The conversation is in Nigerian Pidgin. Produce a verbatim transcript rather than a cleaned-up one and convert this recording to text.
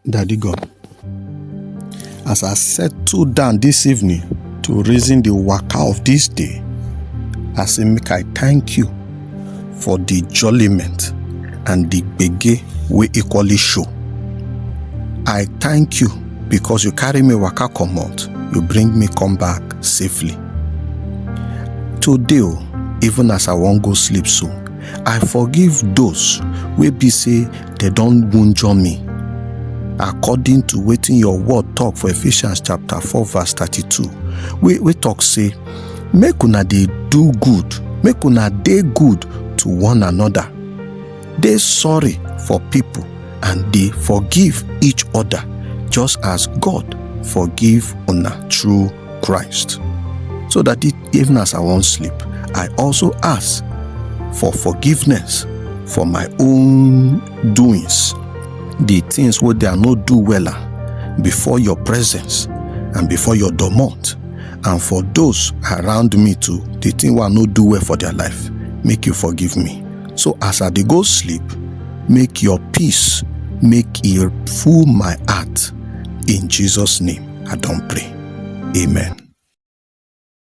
Daddy God, as I settle down this evening to reason the waka of this day, I say make I thank you for the jolliment and the gbege wey equally show. I thank you because you carry me waka comot, you bring me come back safely. Today o, even as I wan go sleep so, I forgive those wey be say dem don wunjure me, according to wetin your word talk for Ephesians chapter four verse thirty-two, wey wey talk say, make una dey do good, make una dey good to one another, dey sorry for people, and dey forgive each other, just as God forgive una through Christ. So that it, even as I wan sleep, I also ask for forgiveness for my own doings, the things wey I no do wella before your presence and before your domot, and for those around me too, the thing wey I no do well for their life, make you forgive me. So as I dey go sleep, make your peace make e full my heart. In Jesus' name, I don pray. Amen.